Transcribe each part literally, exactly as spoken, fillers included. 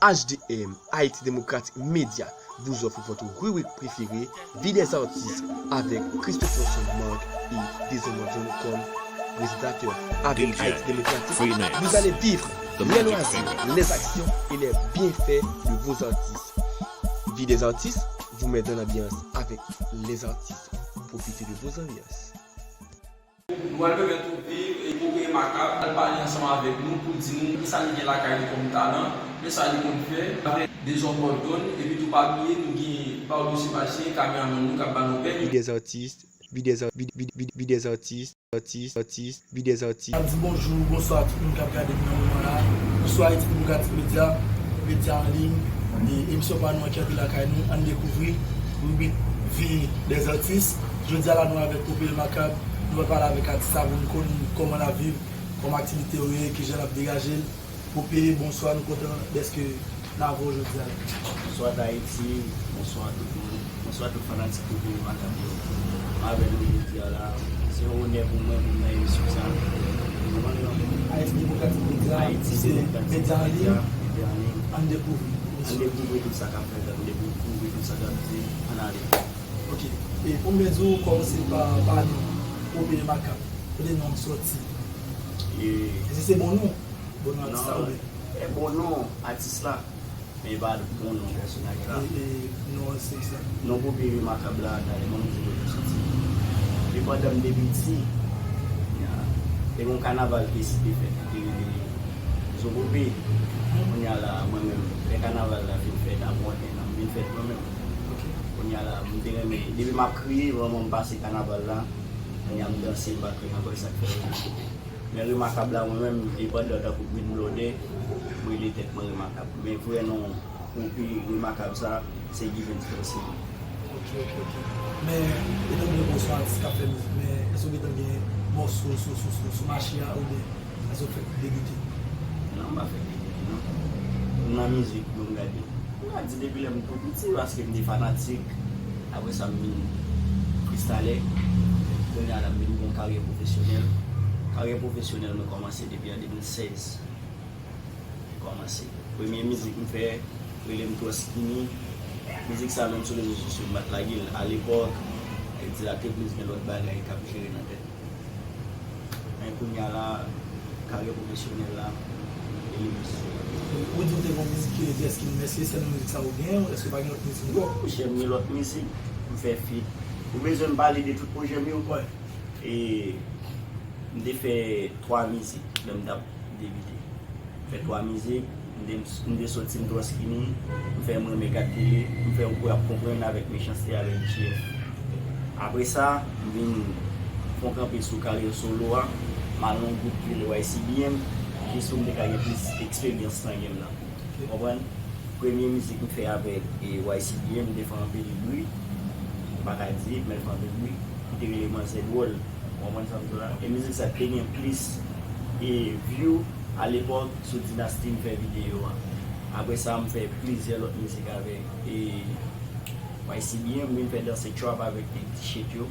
H D M, Haïti Démocratique Média, vous offre votre rubrique préférée, Vie des artistes, avec Christopherson Marc et Désolé John comme présentateur. Avec Haïti Démocratique, vous allez vivre les loisirs, les actions et les bienfaits de vos artistes. Vie des artistes vous met dans l'ambiance avec les artistes. Profitez de vos ambiances. Nou pral pèmèt ou viv e Popeye Makab al pale ansanm avèk nou pou l di nou kisa li gen lakay li kòm talan, men sa li konn fè avèk Dezòd Gordon, epi tou pa bliye nou gen Paulo Sébastien, kameramann nou k ap ba nou pèny. Vie des artistes, vie des, ar- vie, vie, vie, vie des artistes, artistes, artistes, vie des artistes. N ap di bonjou, bonswa a tout moun k ap gade nou nan moman la. Bonswa Haïti Démocratique Média, medya an liy, e emisyon pa nou an ki antre lakay nou, ann dekouvri ribrik Vi dè Zatis. Jodi a la nou avèk Popeye Makab, nou pral pale avèk atis la pou n konn kòman l ap viv, kòman aktivite yo ye, kijan l ap degaje l. Popeye, bonswa, nou kontan dèske n avè w jodi a la. Bonswa Tahiti, bonswa tout moun, bonswa tout fanatik Popeye Makab yo. M avè nou jodi a la, se yon onè pou mwen pou m nan emisyon sa. Haïti Démocratique Média, se medya an liy, ann dekouvri. Ann dekouvri tout sa k ap fèt, ann dekouvri tout sa k ap di, ann ale. Ok, e pou m byen di w, kòmanse pa pale nou, Popeye Makab, kote non an sòti? Èske se bon non? Bon non atis la oubyen? E bon non atis la, men e pa bon non pèsonaj la. E, e non an se kisa? Non Popeye Makab la, talè m ap di kote l soti. Depi pandan m te piti, te gen yon kanaval ki esite fèt, ki te rele Zopope. Kounye a la, mwen menm, lè kanaval la fin fèt, apre yon tèt an, m vin fèt mwen menm. Kounye a la, m te renmen, depi m ap kriye, manman m pase kanaval la, kounye a m danse, m pa kriye ankò, e sa k fè yo rele Zopope. Men Remakab la, mwen menm, li pandan tankou Green Bloodè, m rele tèt mwen Remakab. Men vrè non gwoup Remakab sa, se Givens Force. Ok, ok, ok. Men, etan donne ke w se yon atis k ap fè mizik, men èske w gentan gen mòso sou, sou, sou, sou mache a oubyen èske w fèk debite? Non, m pa fèk debite, non. Nan mizik, bon, gade. M ka di depi lè m tou piti paske m te fanatik. Apre sa m vin fristalè. Kounye a la m vin gen yon karyè pwofesyonèl. Karyè pwofesyonèl mwen kòmanse depi an de mil sèz. Li kòmanse. Premye mizik m fè rele m Twò Skinny. Mizik sa menm sou rezo sosyo m pa t lage l alepòk. Sa vle di la te plis gen lòt bagay k ap jere nan tèt mwen. Men kounye a la, karyè pwofesyonèl la, e li plis. Ou di w te gen yon mizik ki rele Twò Skinny, men èske se sèl mizik sa ou gen, èske pa gen lòt mizik ankò? Non, monchè, m gen lòt mizik, m fè feat. Ou bezwen m pale de tout pwojè m yo? Wi. E m te fè twa mizik lè m t ap debite. M fè twa mizik, m te, m te soti m Twò Skinny, m fè M renmen gad tele, m fè Ou kwè y ap konprann avèk Mechanste avèk G F. Apre sa, m vin fè yon kanpe sou karyè solo a, m al nan yon gwoup ki rele Y C B M, jis pou m te ka gen plis eksperyans nan game nan. Ou konprann? Premye mizik m fè avèk e Y C B M, m te fè anpil bri, m pa ka di, men l fè anpil bri, ki te rele Manzè Dwòl. Ou konprann sa m di w la? E mizik sa te gen plis e view alepòk sou Dynasty m fè videyo a. Apre sa, m fè plizyè lòt mizik avèk e Y C B M, m vin fè danse trap avèk nèg T-shirt yo.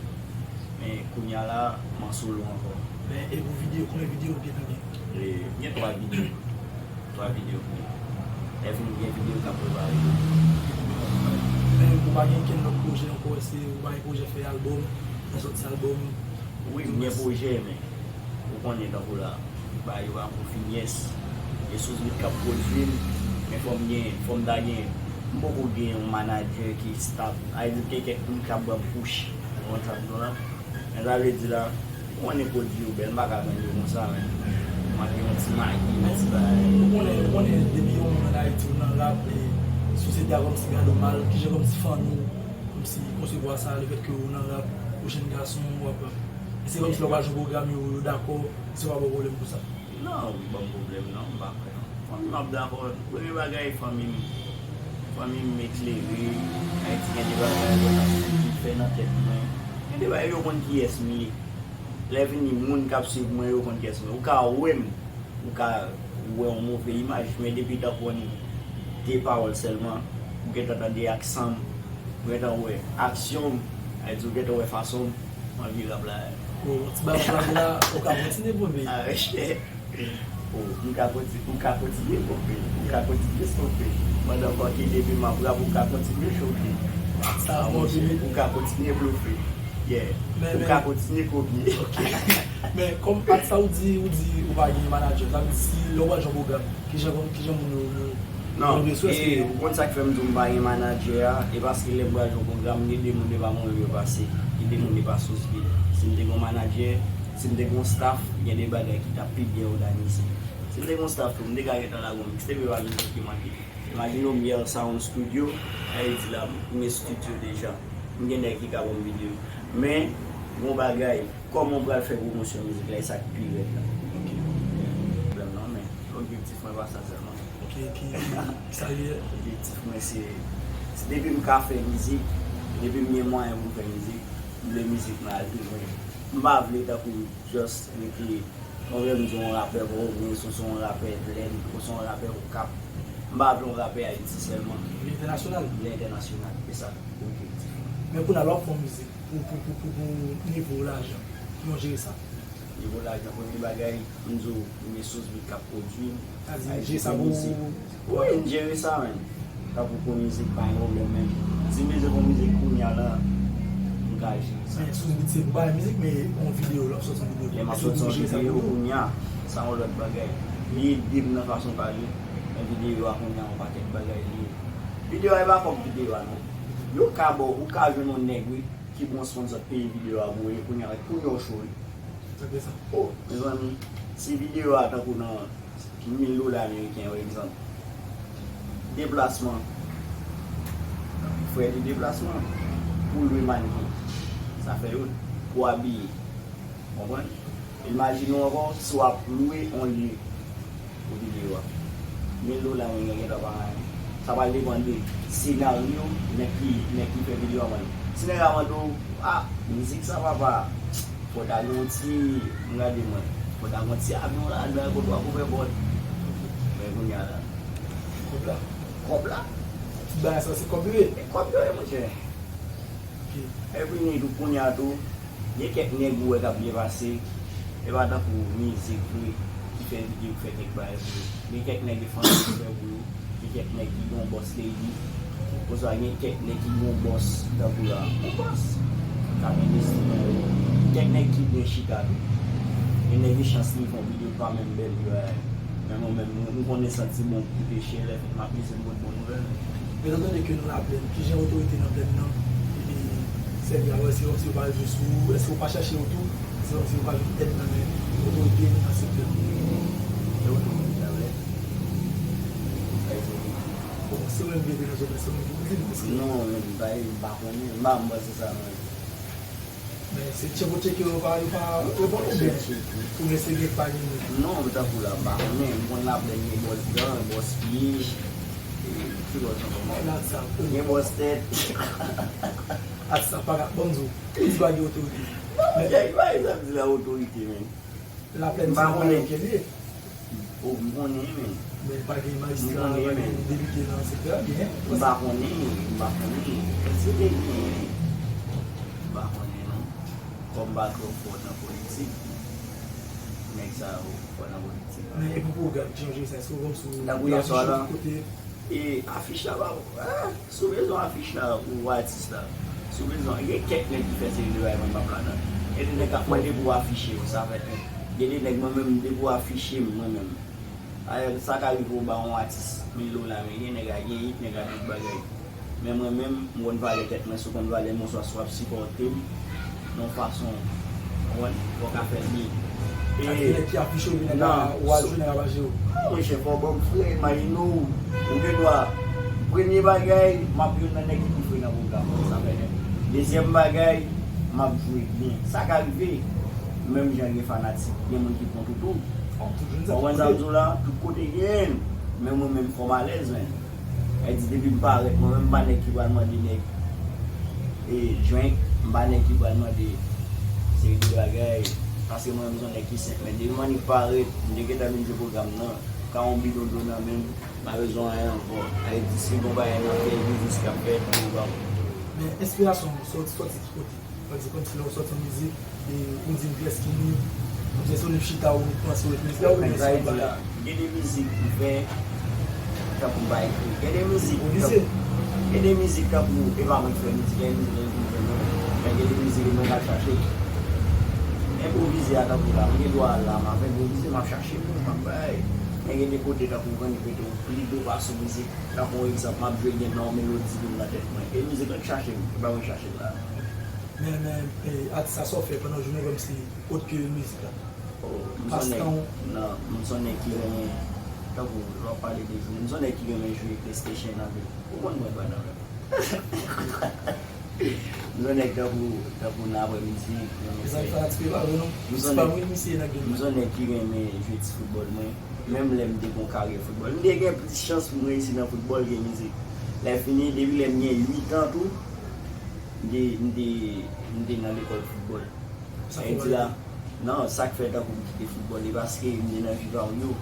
Men kounye a la, m an solo ankò. Men e pou videyo, konbyen videyo ou gentan gen? E, m gen twa videyo. Twa videyo pou mwen. Lè fini gen videyo k ap prepare yo. Men ou pa gen kenn lòt pwojè ankò, èske ou pa gen pwojè fè albòm, fè sòti albòm? Wi, m gen pwojè, men ou konnen tankou la, bagay yo pa ko fin, yes. Gen Souzwit k ap pwodui m, men fò m gen, fò m ta gen, m poko gen yon manadjè ki stab. Sa vle di m gen kèk moun k ap ban m push. Ou konprann sa m di w la? Men sa vle di la, ou konnen pwodui yo bèl, m pa ka vann yo konsa, men m ap gen yon ti magi, yon ti bagay. Ou konnen, ou konnen, depi yon moun ann Ayiti, ou nan rap, e sosyete a kòmsi gade w mal, kijan kòmsi fanmi w, kòmsi konsevwa sa, lefètke ou nan rap, ou jèn gason, w ap, èske kòmsi lè w pral jwe pwogram yo, yo dakò, èske yo pa ba w pwoblèm pou sa? Non, yo ban m pwoblèm non, m pa kwè non. Fanmi m ap dakò. Premye bagay, fanmi m, fanmi m eklere. Ayiti gen de bagay yo t ap fè nan tèt mwen. Gen de bagay yo konn kiyès m ye. Lè vini, moun k ap swiv mwen yo konn kiyès mwen ye. Ou ka wè m, ou ka wè yon move imaj, men depi tankou yon de pawòl sèlman, ou gentan tande aksan m, ou gentan wè aksyon m, sa vle di ou gentan wè fason m anvi rap la. Bon, ti bagay w lage la, ou ka kontinye pou li. Ah, monchè. Oh, m ka konti-, ou ka kontinye pope, ou ka kontinye sofe. Pandan fòk e depi m ap rap, ou ka kontinye chofe. Sa bon, ou ka kontinye blofe. Yeah. Ou ka kontinye kopye. Ok. Men kòm ak sa ou di, ou di ou pa gen manadjè, sa vle di si lè w pral jwe yon pwogram, kijan, kijan moun yo, yo, non, yo reswè, e, ou konn sa k fè m di w m pa gen manadjè a, e paske lè m pral jwe yon pwogram, gen de moun devan mwen yo pase, gen de moun yo pa sou speed. Si m te gen yon manadjè, si m te gen yon staff, gen de bagay ki t ap pi byen òganize. Si m te gen yon staff tou, m te ka gentan lage yon mixtape, e pa mizik ki manke. Imajine w, m Yèl Sound Studio, sa vle di la, m estidyo deja. M gen nèg ki ka ban m videyo. Men, gon bagay, kòman w pral fè pwomosyon mizik la, e sa k pi rèd la. Ok. Pwoblèm nan, men objektif mwen pa sa sèlman. Ok, ki, ki sa li ye? Objektif mwen se, se depi m ka fè mizik, depi m gen mwayen pou m fè mizik, m vle mizik mwen al pi lwen. M pa vle tankou just rete, yon lè m di yon rapè bon, oubyen si w se yon rapè plèn, ou se yon rapè Okap. M pa vle yon rapè Ayiti sèlman. Vle entènasyonal? Vle entènasyonal, e sa objektif mwen. Men kounye a lè w ap fè yon mizik, pou, pou, pou, pou, pou nivo lajan, kijan w jere sa? Nivo lajan, premye bagay, m di w, m gen sous bit k ap pwodui m. Sa di, jere sa pou, wi, m jere sa, men. Tankou pou mizik, pa gen pwoblèm, men si m bezwen pou mizik kounye a la, m ka jere sa. Men sous bit se pou bay mizik, men yon videyo, lè w ap sòti yon videyo. Lè m ap sòti yon videyo kounye a, sa yon lòt bagay. Li ede m nan fason pale, men videyo a kounye a, yon pakèt bagay li ye. Videyo a, e pa kòb videyo a, non. Yo ka ba w, ou ka jwenn yon nèg, wi, ki pran sponsor peye videyo a pou ou, e kounye a, kounye a w cho, wi. Sa k fè sa? Oh, mezanmi, si videyo a tankou nan mil dola ameriken, pa egzanp, deplasman, frè de deplasman, pou lwe mannequin, sa fè youn, pou abiye, konprann? Imajine w ankò, si w ap lwe yon lye, pou videyo a. Mil dola, mwen gen gentan pa anyen. Sa pral depann de senaryo nèg ki, nèg ki fè videyo a mande. Si nèg la mande w, ah, mizik sa papa, fò ta gen yon ti, m gade mwen, fò ta gen yon ti avyon ladan kote w ap ouvè pòt. Men kounye a la. Kòb la. Kòb la. Ti bagay sa se kòb yo ye. E kòb yo ye, monchè. Ok. Epi ni tou kounye a tou, gen kèk nèg ou wè k ap byen pase, e pa tankou mizik vre, ki fè videyo, ki fè kèk bagay vre. Gen kèk nèg e fanmi ki fè pou yo, gen kèk nèg ki gen yon boss lady, oswa gen kèk nèg ki gen yon boss tankou la, yon boss k ap envesti nan yo. Kèk nèg ki byen chita tou. Gen nèg gen chans li fè yon videyo pa menm bèl, yo, men mwen menm, mwen, m konnen santi bon koute chè lè fèt m ap lese m pot bon nouvèl. Etan done ke nou nan plèn, kijan otorite nan plèn nan, epi sèvi avè w, èske w pa jis ou, èske w pa chache w tou, èske w pa jwenn èd nan men otorite nan sektè? E otorite avè? Bon, se ou menm ki rete nan zòn nan, se ou menm ki pou di nou, paske non, men m pa, m pa konnen, m pa, m panse sa, non. Men se tcheko tcheke yo pa, yo pa reponn oubyen, oubyen se gen pa gen moun? Non, tankou la, m pa konnen. M konn laplèn gen bòs dan, bòs pye, e, ki bòs ankò? Gen bòs tèt. Ak sa, pa ka, bon, m di w, ou di pa gen otorite. Non, men, men, pa egzanp, di la otorite, men. Laplèn se nan palè ke l ye. Oh, m konnen, men. Men pa gen majistra, pa gen depite nan sektè a, gen? M pa konnen, m pa konnen. Èske te gen? M pa konnen, non. Kòm m pa twò fò nan politik, nèg sa yo fò nan politik. Men e pou pwogram, kijan w jere sa? Èske w konn sou afich yo, kote? E afich la pa, ah, si w bezwen afich la, ou atis la. Si w bezwen, gen kèk nèg ki fè seri de bagay mwen p ap ladan. Gen de nèg k ap mande pou w afiche yo, sa fè, gen de nèg mwen menm, depi w afiche m, mwen menm. Ayè, sa ka rive w ba yon atis mil dola ameriken, nèg la gen it, nèg la tout bagay. Men mwen menm, m konn valè tèt mwen, si w konn valè m, oswa si w ap sipòte m, nan yon fason, w konprann, fò w ka fè l byen. E gen nèg ki afiche w, epi nèg la, w al jwe, nèg la pa jere w. Non, monchè, fò w ban m frè, imajine w, ou gen dwa, premye bagay, m ap youn nan nèg ki pi fre nan pwogram nan, sa fè nèg. Dezyèm bagay, m ap jwe byen. Sa ka rive, menm jan gen fanatik, gen moun ki pran toutou. Ou konprann sa m di w la? Tout kote genyen l. Men mwen menm, fò m alèz, men. Sa vle di, depi m parèt, mwen menm, m pa nèg ki pral mande nèg, e, drink, m pa nèg ki pral mande seri de bagay, paske mwen menm, m se yon nèg ki senp, men depi m annik parèt, m te gentan vin jwe pwogram nan, ka yon bidon dlo nan men m, m pa bezwen anyen ankò. Sa vle di, si gon bagay nan fè, biznis k ap fèt, m di w pa. Men enspirasyon w sòti, sòti ki kote? Pa egzanp, kòmsi lè w sòti yon mizik, e, ou di m pyès ki nou, Ou se sou liv chita ou panse ou ret mizik la ou byen se yon bagay? Gen de mizik m fè tankou m pa ekri. Gen de mizik tankou, gen de mizik tankou, e pa mwen ki fè mizik, gen de mizik gen moun ki fè mwen. Men gen de mizik e mwen k al chache. Enpwovize a tankou la, m gen dwa al la, m ap enpwovize, m ap chache moun, m ap bay. Men gen de kote tankou ou konn mete w pli do pase mizik. Tankou yon egzanp, m ap jwe gen nan yon melodi vin nan tèt mwen. E mizik lan k chache m, e pa mwen k chache l la. Men, men, e, atis sa, sa w fè pandan jounen kòmsi, ot ke mizik la? Oh, m se yon nèg, pastan w? Non, m se yon nèg ki renmen, tankou, lè w ap pale de jounen, m se yon nèg ki renmen jwe PlayStation anpil. Ou konn mwen pa nan menm. M se yon nèg tankou, tankou nan aprèmidi, renmen fè. Fanatik yo pa vre non. M se yon nèg, m se yon nèg ki renmen jwe ti foutbòl mwen. Menm lè m te gon karyè foutbòl. M te gen plis chans pou m reyisi nan foutbòl ke mizik. Lè fini, depi lè m gen uit an tou, m te, m te, m te nan lekòl foutbòl. Sa fè w arete? Non, sa k fè tankou m kite foutbòl, e paske m te nan Vivario.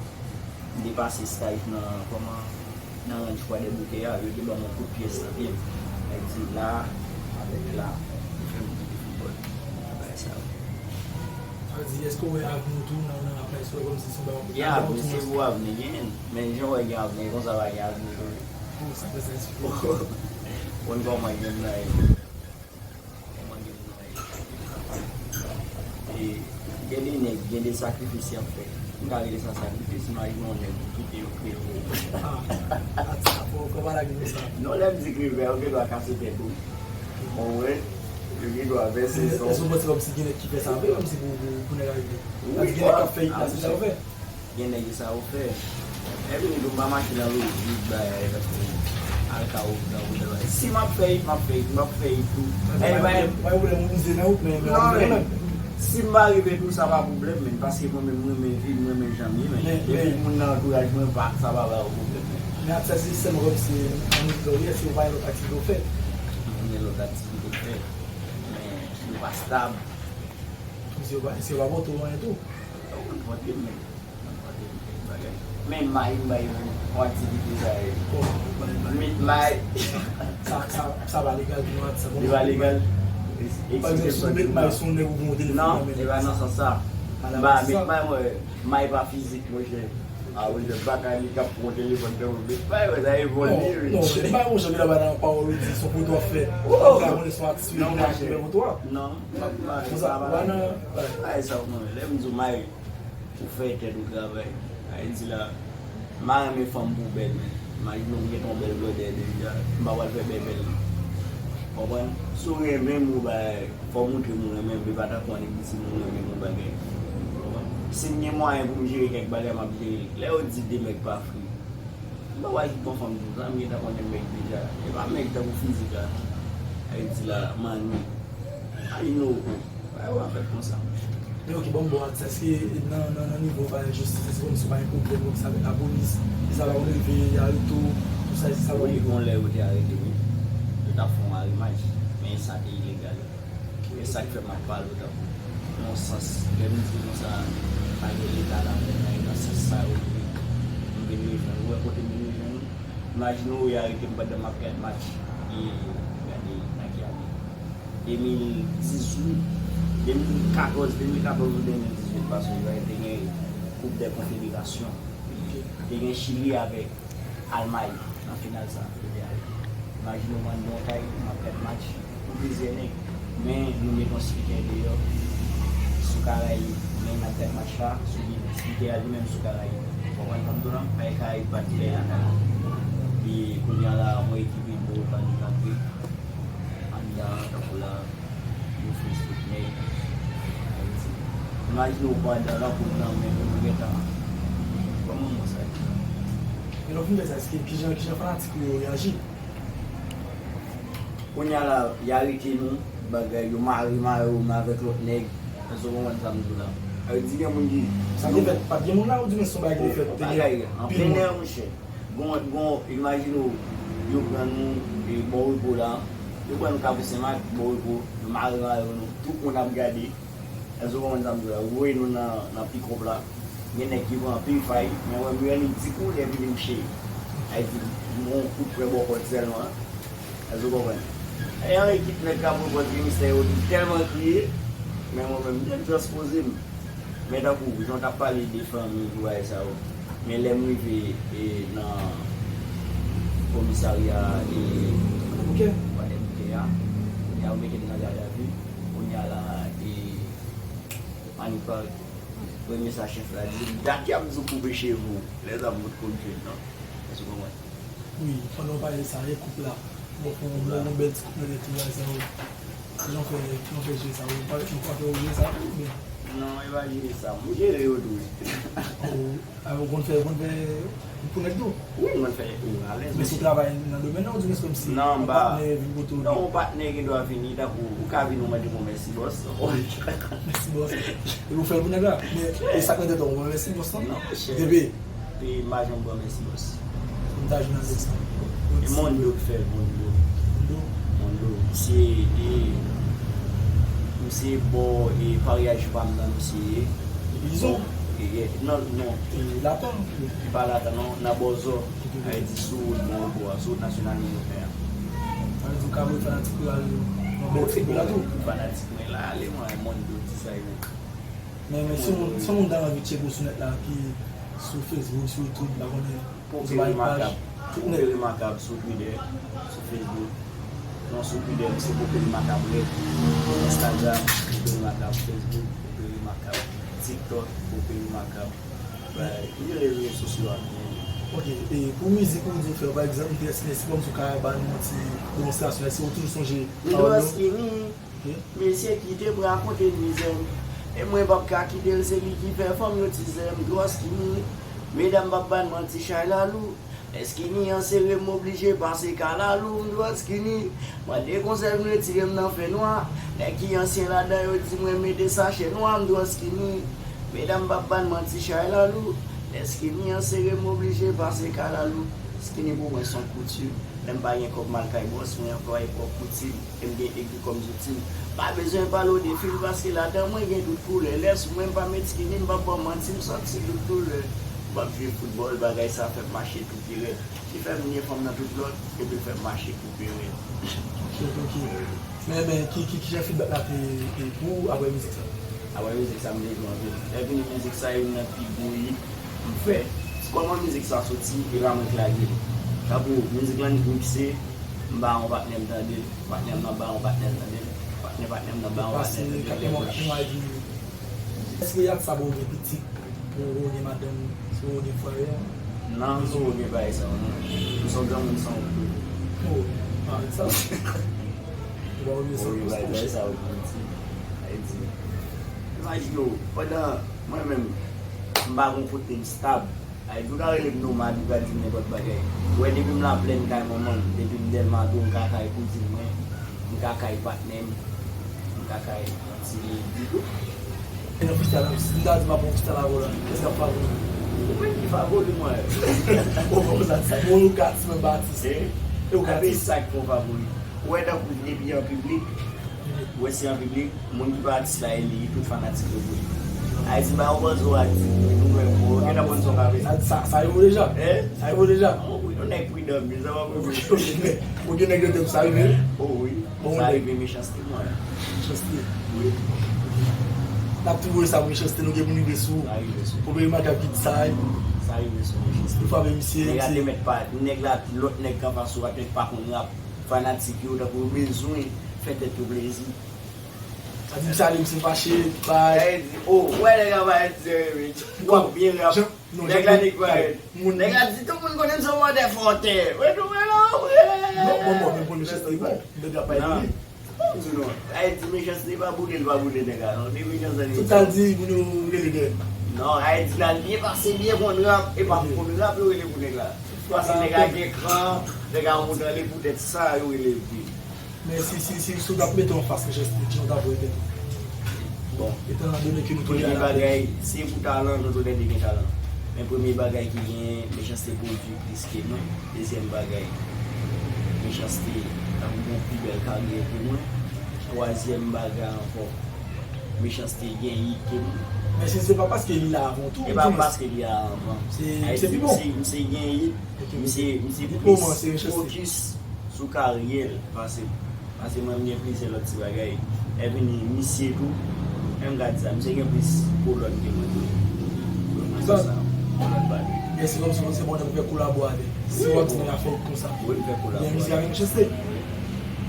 M te pase estaj nan, kòman, nan Ranch Kwadèboukè a, yo te ban m yon kout pyès nan pye m. Sa vle di la, avèk la, ki fè m kite foutbòl. Bagay sa yo. Sa vle di, èske w wè avni w tou nan, nan rap la, èske w wè kòmsi se yon bagay w ap... Gen avni, se pou avni genyen. Men jan w wè gen avni, konsa pa gen avni tou. Oh, sa fè sa eksplike. Konn kòman gen nan e. Kòman gen nan e. E, gen de nèg, gen de sakrifis y ap fè. M ka rele sa sakrifis, imajine yon nèg ou kite yo kreye yon gwo pwojè. Ah, ah, sa fò, fò pa lage nou sa. Non, lè m di kreve, ou gen dwa kase tèt ou. Ou konprann? Yo gen dwa vèse san. Èske w panse kòmsi gen nèg ki fè sa vre, kòmsi pou, pou, pou nèg arive? Wi, gen nèg k ap fè hit la, se sa yo fè. Gen nèg sa yo fè. Epi m tou m pa mache nan lojik bagay tankou al ka ou nan ou nan. Si m ap fè hit, m ap fè hit, m ap fè hit tou. Epi pa gen pwoblèm ou mize nan ou, men, men non, men si m pa rive tou, sa pa pwoblèm, men, paske mwen menm, mwen renmen vi m, mwen renmen jan m ye, men depi moun nan antouraj mwen pa, sa pa ba yo pwoblèm, men. Men atis sa se sèlman kòmsi nan mizik la w ye, èske w pa gen lòt aktivite w fè? Mwen gen lòt aktivite m fè, men yo pa stab. Èske yo pa, èske yo pa pote w anyen tou? Yo konn pote m, men. Men may m bay yon, yon aktivite sa ye. Met may. Sa, sa, sa pa legal pou yon atis. Li pa legal. Pa egzanp, si w met may sou yon nèg ou gen yon telefòn nan men nèg sa. Non, e pa nan sans sa. M pa met may, mwen, may pa fizik, monchè. A wi, se pa kay li k ap pran telefòn nan men met may, mwen, sa e vòl li, wi. Non, non, met may, monchè, men la pa nan pawòl ou di, se yon foto w ap fè. Ou ka konnen se yon atis ki fè foto a. Non, m pa, m pa, m pa nan bagay sa, mwen. Lè m di w may, ou fè tèt ou travay. Sa vle di la, m pa renmen fanm pou bèl, men imajine w, m gen yon bèl blòdè deja, m pa pral fè bèbèl. Konprann? Si w renmen m, ou bay, fò w montre m ou renmen m, e pa tankou annik di si m renmen m ou bagay. Konprann? Si m gen mwayen pou m jere kèk bagay, m ap jere l. Lè yo di de mèg pa fri, m pa pral jwenn yon fanm konsa, m gentan konnen mèg deja. E pa mèg tankou fizik la, non. Sa vle di la, manmi. Imajine w, bagay yo pa fèt konsa, monchè. Men ok, ban m ba w atis, èske nan, nan, nan nivo palè jistis, èske kòmsi w pa gen pwoblèm kòmsi avèk lapolis, e sa fè w rive arete w, tout sa, e sa fè w... Wi, gon lè yo te arete m, wi. Yo t ap fè yon arimaj, men sa te ilegal. E sa k fè m ap pale w tankou, nan yon sans, lè m di konsa, pa gen leta ladan nan, e nan sans sa yo vle m vin rejwenn. Ou wè kote m vin rejwenn ou? Imajine w, yo arete m pandan m ap gad match, e gade nan ki ane. De mil dizuit, de mil katòz, de mil katòz ou de mil dizuit, paske yo te gen Koup dè Konfederasyon. Te gen Chili avèk Almay nan final sa, yo te ale. Imajine w, m anndan yon kay, m ap gad match, yon plizyè nèg. Men nou met yon spikè deyò, sou Karayib, men n ap gad match la, sou li, spikè a li menm sou Karayib. Ou konprann sa m di w la? Paske Karayib pa t fè anyen. Epi kounye a la, yon ekip Ibo, Panik antre anndan an, tankou la, yo fè spikè, Ayiti. Imajine w pandan lankou nan men nou, nou gentan, kòman mwen sa di la? E lè w fin fè sa, èske kijan, kijan fanatik ou yo reyaji? Kounye a la, y arete nou, bagay, yo mare, mare yo, men avèk lòt nèg. Èske w konprann sa m di w la? Sa vle di gen moun ki... Sa te fèt, pa t gen moun la, ou di men se yon bagay ki te fèt, te gen pil moun? Bagay, an plenè, monchè. Gon, gon, imajine w, yo pran nou, e, Bò Repo la, yo pran nou Kafou Senmak, Bò Repo, yo mare, mare nou, tout moun ap gade. Èske w konprann sa m di w la? Yo voye nou nan, nan pikòp la. Gen nèg ki pran anpil fay, men mwen, m wè li di kou, lè vini m cheri. Sa vle di, m gon kout pwen bò kòd sèlman. Èske w konprann? E yon ekip nèg k ap repòt gen mistè yo, li tèlman kriye, men mwen menm, m te transpoze m. Men tankou, jan w t ap pale de fanmi pou bagay sa yo. Men lè m rive e, nan komisarya e Kwadèboukè a, kounye a yo mete m nan gadavi. Kounye a la, e Manipal, premye sa chèf la di, dat y ap di w koupe cheve w, lè sa m pot konn fè l non. Èske w konprann? Wi, pandan w pale sa, e koup la. Bon, fè yon bon, bon bèl ti koup nan tèt ou la, sa yo. Jan fè, jan fè jwe sa, ou pa, ou pa fè ou jwe sa tou, oubyen? Non, e pa jwe sa. M jere yo tou, wi. Oh, ah, ou konn fè, ou konn fè pou nèg tou? Wi, m konn fè, wi, alèz. Men si w travay nan domèn nan, ou di mwen se kòmsi non, yon patnè vin kote w. Non, yon patnè gen dwa vini, tankou, ou ka vin, ou mande m yon mèsi bòs. Mèsi bòs. Epi ou fè l pou nèg la. Men, e sa k nan tèt ou, ou mèsi bòs lan? Non, chè. Epi, Epi m pa janm ban mèsi bòs. M ta jwenn avèk sa. E Mondo k fè l, Mondo. Mondo? Mondo. Misye, e, misye bò, e, paryaj pa m nan misye ye. Izo? E, e, non, non. E, Latan? E pa Latan, non. Nan Bòzò. Ok. Sa vle di sou wout Bòzò a, sou wout nasyonal nimewo en an. Sa vle di w ka voye fanatik ou ale nan bò ti la tou? Fanatik mwen la, ale mwen, Mondo, ti sa yo. Men, men, si yon moun, si yon moun ta anvi tcheke w sou nèt la, ki sou Facebook, sou YouTube, m pa konnen, Pope Remakab. Tout nèt. Pope Remakab sou Twitter, sou Facebook. Non, sou Twitter, se Pope Remakab rèd. Instagram, Pope Remakab. Facebook, Pope Remakab. TikTok, Pope Remakab. Bay, tout rezo sosyo a. Ok, e pou mizik ou di w fè, pa egzanp, m te èske si kòmsi w ka ba nou yon ti demonstrasyon, èske ou toujou sonje pawòl yo? Mesye ki te pran akonte mizè m. E mwen p ap ka kite l, se li ki fè fanm yo tizè m. Dwòskini, medam p ap ban manti chay lalou. Lè skini an sere m oblije pase kalalou. M dwòskini, mande konsèy m retire m nan fènwa. Nèg ki ansyen ladan yo di mwen mete sachè nwa. M dwòskini, medam p ap ban manti chay lalou. Lè skini an sere m oblije pase kalalou. Skini pou mwen se yon koutim. Lè m pa gen kòb m al kay bòs mwen anplwaye pwòp koutim. E m gen egri kòm zouti m. Pa bezwen pale w de fil paske ladan mwen gen tout koulè. Lè sou mwen m pa met skini, m p ap ba w manti, m sòti tout koulè. M ap jwe foutbòl, bagay sa fè m mache tou pi rèd. Li fè m nye fanm nan tout lòt, epi l fè m mache tou pi rèd. Ok, ok. Men, men, ki, ki, kijan feedback la te, te pou ou apre mizik sa? Apre mizik sa, m te jwe anpil. Lè vini mizik sa, youn nan pi gwo hit m fè. Kòman mizik sa soti, e pa mwen k lage l. Tankou mizik lan mikse, m ba yon patnè m tande l. Patnè m nan ba yon patnè l tande l. Patnè patnè m nan ba yon patnè l tande l. Èske ak sa bon gen pitit? Ou, ou gen madanm, si ou gen frè? Non, si ou gen bagay sa yo, non. M se yon granmoun san ou. Oh, pa avèk sa. Ou pa oubli sa. Ou gen bagay sa yo pou di. Sa vle di, imajine w, pandan mwen menm, m pa gon kote m stab. Sa vle di, ou ka rele m nomad, ou ka di m nenpòt bagay. Ou wè, depi m laplèn kay manman m, depi m Dèlmato, m ka kay kouzin mwen, m ka kay patnè m, m ka kay Ti Lady tou. E nan freestyle la, si m ta di m ap fè yon freestyle avè w la, kiyès k ap favori? Ou menm ki favori mwen. Ou konn sa, sa. Bon, ou ka di mwen pa atis. E? E ou ka di. Sa k fè w favori. Ou wè tankou depi an piblik, ou wè si an piblik, moun ki pa atis la, e li, tout fanatik yo pou li. Ayiti, ba yo panse w atis, nou menm, ou gentan konn sa w ka fè. Sa, sa, sa rive w deja? E? Sa rive w deja? Oh, wi, yon nèg pridan, men sa pa rive. Ou gen nèg yo te sa rive? Oh, wi. Bon, sa rive Mechanste, mwen. Mechanste. Wi. N ap tou voye sa pou Mechanste, nou gen pou nou rive sou. Sa rive sou. Pope Remakab ki di sa. Sa rive sou Mechanste. Frape misye, nèg la te mèt pa, nèg la, lòt nèg k anfas ou a te mèt pa konn rap. Fanatik yo, tankou yo bezwen fè tèt yo plezi. Sa di misye ale, misye fache, bay. Nèg la di, oh, wè nèg la bay ti remix. W ap byen rap. Nèg la nik parèt. Nèg la di tout moun konnen m se yon mòdè fòtè. Wè nou wè la, wè. Non, bon, bon, men bon, Mechanste bon. Nèg la pa epi. Bon, di non. Ayiti, Mechanste pa boule, l pa boule nèg la, non. Depi Mechanste. Tout sa l di, moun yo rele dèyè. Non, Ayiti la, l byen pase, byen konn rap, e pa konn rap, yo rele pou nèg la. Paske nèg la gen kran, nèg la monte anle poutèt sa, yo rele l. Men si, si, si, si w t ap mete w anfas Mechanste, kijan w t ap wè tèt ou? Bon, etan done ke nou tou ye a la. Premye bagay, si e pou talan, nou tou lè de gen talan. Men premye bagay ki genyen, Mechanste pwodui plis ke mwen. Dezyèm bagay, Mechanste tankou gen pi bèl karyè ke mwen. Twazyèm bagay ankò, Mechanste gen hit ke mwen. Men se, se pa paske li la avan tou. E pa paske li la avan. Se, se pi bon. Misye, misye gen hit. Ok, ok. Misye, misye plis fokis sou karyè l pase m. Pase mwen, m gen plizyè lòt ti bagay. Lè vini misye tou, Menm gad sa, misye gen plis kolòn ke mwen tou. Kolòn sa, kolòn pa li. Men se kòmsi se bon nèg ou fè kolabo avè l. Si w ap di nèg la fè w konsa. Wi, m fè kolabo avè l. Gen mizik avèk Mechanste? Wi.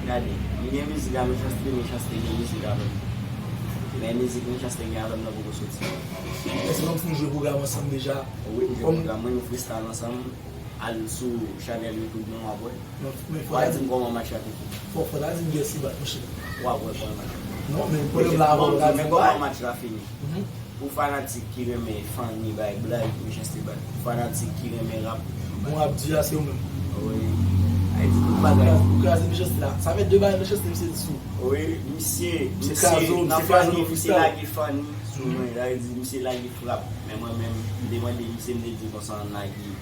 Gade, m gen mizik avèk Mechanste, Mechanste gen mizik avè m. Men mizik Mechanste gen avè m nan poko soti. Men se kòmsi nou jwe pwogram ansanm deja. Wi, m jwe pwogram mwen, nou freestyle ansanm. Al sou chanèl YouTube mwen, w ap wè. W a di m kòman match la te fini. Fò, fò ta di m Gèsi bat monchè. W ap wè kòman match la te fini. Non, men pwoblèm la avè w, w ka di m kòman match la fini. Pou fanatik ki renmen funny bay blag, Mechanste bat. Pou fanatik ki renmen rap, bon rap di a se ou menm. Wi. Ayiti tout bagay. Ou kraze Mechanste la. Sa fè de bagay Mechanste misye di sou. Wi, misye, misye nan funny, misye lage funny sou mwen. Sa vle di misye lage frap. Men mwen menm, m te mande misye, m te di konsa an lage.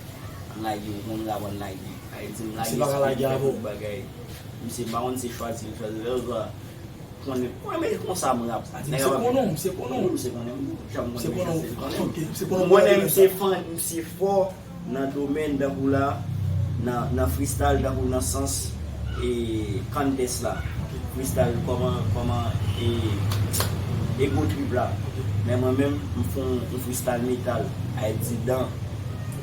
Ann lage, ou konn rap ann lage. Ayiti m lage, misye pa ka lage avè w. Misye pa konn se chwazi l chwazi lè l konnen, mwen men konsa m rap. Nèg ap ap konnen w, misye konnen w. Misye konnen m, jan m konnen misye konnen m. Mwen konnen misye fan, misye fò nan domèn tankou la, nan, nan freestyle tankou nan sans e contest la. Freestyle kòman, kòman e ego trip la. Men mwen menm, m fè yon freestyle metal, Ayiti dan.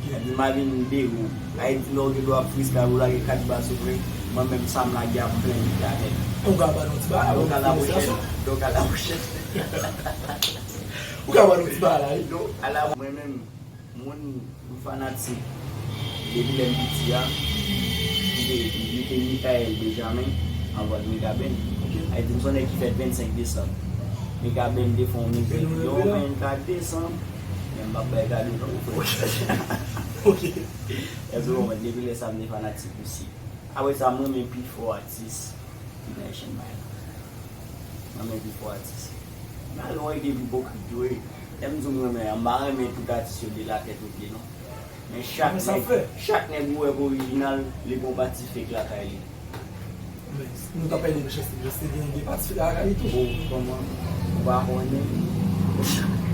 Epi m a vin de ou. Ayiti lè w gen dwa ap freestyle, ou lage kat ba sou mwen, mwen menm sa m lage a m plen bit la nèt. Ou ka ba nou ti bagay, donk a la pwochèn. Donk a la pwochèn. Ou ka ba nou ti bagay la wi. Donk a la mwen menm, moun m fanatik depi lè m piti a, m te, m te Michael Benjamin anvan Mikaben. Ayiti m se yon nèg ki fèt vennsenk desanm. Mikaben te fè yon mizik, yo vennkat desanm. Men m p ap bay kado non, ou fè w chèche. Ok. Èske w konprann? Depi lè sa, m te fanatik misye. Apre sa, m renmen pifò atis ki nan Haitian Mind. M renmen pifò atis. M pa gen yon ide ipokrit vre. Lè m di w m renmen an, m pa renmen tout atis yo de la tèt o pye non. Men chak nèg, chak nèg ou wè k orijinal, li gen yon pati fake lakay li. Men, nou t ap pale de Mechanste. Mechanste gen de pati fake lakay li tou. Bon, kòman? Ou pa konnen?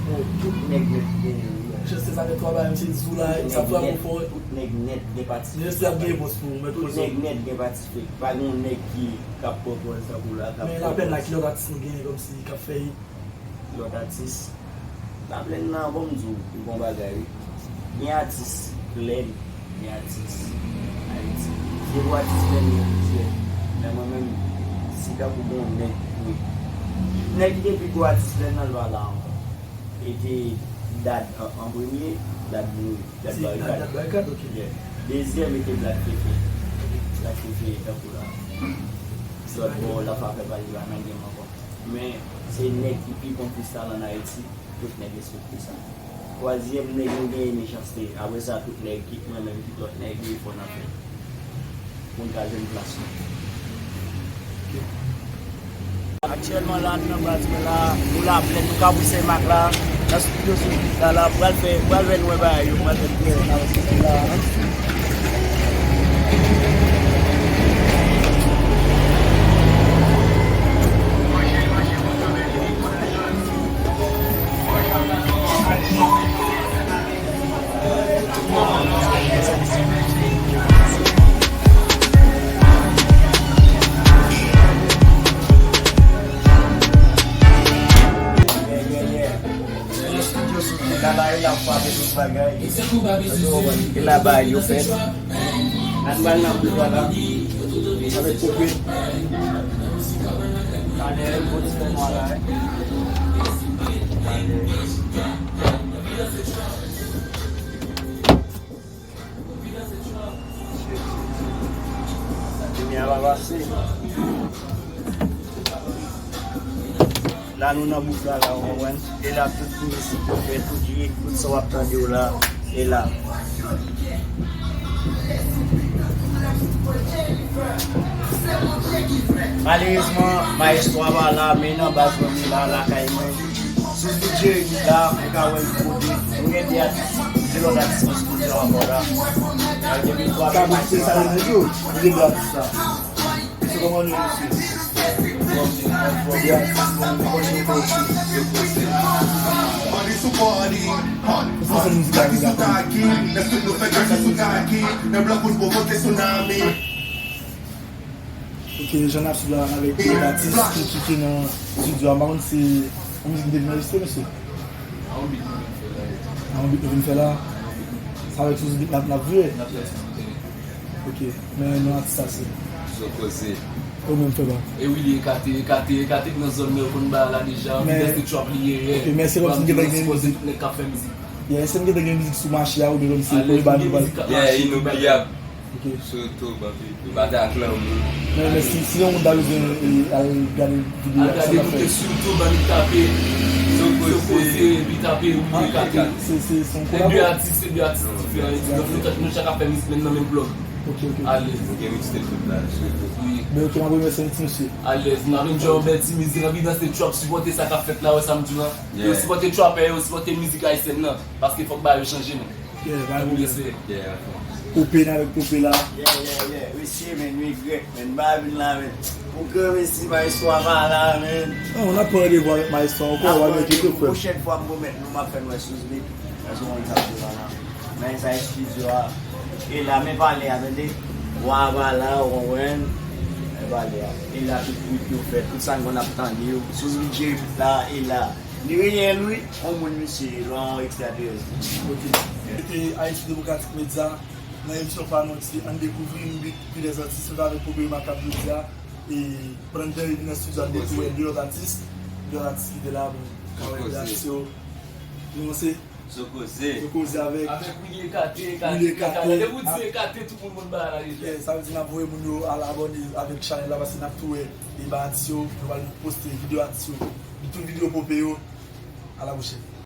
Bon, tout nèg nèt genyen wi. Mechanste sa fè twa bagay, misye di w la, sa frape w fò. Tout nèg nèt gen pati fake. Mechanste ap gen pòz pou ou, mèt poze w. Tout nèg nèt gen pati fake. Pa gen yon nèg ki, k ap pran pòz tankou la, k ap pran pòz. Men Laplenn la, ki lòt atis nou genyen kòmsi k ap fè hit? Lòt atis. Laplenn nan, bon m di w, m gon bagay wi. Gen atis Plèn, gen atis Ayiti. Se pou atis Plèn yo plizyè. Men mwen menm, si tankou gon nèg vre. Nèg ki te pi gwo atis Plèn nan, l pa la ankò. E te Dad an, an premye, Dad mouri. Dad Barikad. Dad Barikad, ok. Yeah. Dezyèm e te Black Fefe. Black Fefe tankou la. Lòt bò, l ap fè pale la, men gen ankò. Men, se nèg ki pi konn freestyle ann Ayiti, tout nèg respekte sa. Twazyèm nèg nou genyen Mechanste. Apre sa, tout nèg ki, mwen menm, ki lòt nèg, wi, fò n ap fè. Pou n ka jwenn plas nou. Aktyèlman la, nou nan baz mwen la, nou Laplenn, nou Kabri Senmak la, nan stidyo Souflita la, pral fè, pral fè nou wè bagay yo, pral fè nou wè bagay yo la. Nan estidyo Souflita la, e la frape tout bagay. E la bagay yo fèt. Ann pral nan boul la. Avèk kope. Gade, gwo ti fè nwa la, wi. Limyè a pa pase. La nou nan bouf la, la, ou konprann? E la tout mizik yo fèt, tout hit, tout sa w ap tande yo la, e la. Malerezman, mayestwo a pa la, men nan baz mwen, men la, lakay mwen. Si w vin jere bit la, ou ka wè l kote. Nou gen de atis, de lòt atis ki estidyo ankò la. Depi twa mil sa, nou gen de atis la. Se kòman nou ye, mesye? Bon, bon, bon, de atis, bon, bon, bon, bon, bon. Party sou party, party sou party, lèse nou fè kaki sou kaki, nan blan kout pou vote tsunami. Ok, jan n ap swiv la avèk de lòt atis ki, ki, ki nan estidyo a, m pa konn si Yon mizik ki te vin anrejistre, mesye? A yon bit nou vin fè la. A yon bit nou vin fè la? Sa avèk sou bit n ap, n ap vire? N ap fè sou bit. Ok. Men non atis sa se? Zo Koze. Ou menm, frè pa m? E wi, li ekate, ekate, ekate k nan zòn nan, yo konn bagay la deja. Men, li nan se trap li ye. Ok, men se kòmsi m gentan gen mizik. Nèg k ap fè mizik. Yeah, èske m gentan gen mizik sou mache a, oubyen kòmsi se premye bagay nou pral? Yeah, Inoubliable. Ok. Sou YouTube, anpi. Li pa ta klan moun. Men, men si, si yon moun ta bezwen, e, al gade videyo a, sa l ap fè? Al gade koute sou YouTube, annik tape Zo Koze, epi tape Wi Ekate. Se, se, se yon kolabo? Se de atis, se de atis diferan. Epi nou, nou chak ap fè mizik menm nan menm blòk. Ok, ok. Alèz. Nou gen mixtape tout la, sou YouTube. Wi. Men ok, m ap remèsye nou ti mesye. Alèz. Nou ap enjoy yon bèl ti mizik, anpi danse trap, sipòte sa k ap fèt la, wè sa m di w lan. Yo sipòte trapper, yo sipòte mizik ayisyèn nan, paske fòk bagay yo chanje, non. Yeah, pa gen pwoblèm. Pope n avèk Pope la. Yeah, yeah, yeah. Mesye, men, men, grèk, men, m pa vin la, men. Pou gran mesi, Maestro a pa la, men. Non, n ap pran randevou avèk Maestro ankò, w ap mete tou, frè. Pwochèn fwa, m pwomèt nou, m ap fè n wè sou Zbit. Paske w konn sa m di la. Men sa estidyo a. E la, men pale a, tande. Wa pa la, w konprann. Men pale a. E la, tout bit yo fèt, tout sa n konn ap tande yo. Sou Zbit Jerry la, e la. Li reyèl, wi. On moun, misye, yon ekstraterès. Ok. Mete Ayiti Demokratik Medya nan emisyon pa nou ki se Ann Dekouvri, yon bit pi lèzantis, nou t avèk Pope Remakab jodi a. E pandan Dany vin nan estidyo a, n dekouvè de lòt atis, de lòt atis ki te la pou ka wè de atis yo. Nou se Zo Koze. Zo Koze avèk Willy Ekate, Ekate, Ekate. Depi w di Ekate, tout moun konn bagay la deja. Yeah, sa vle di n ap voye moun yo al abòne avèk chanèl la, paske n ap tou wè e ba atis yo, nou pral poste videyo atis yo. Tout videyo Pope yo. A la pwochèn.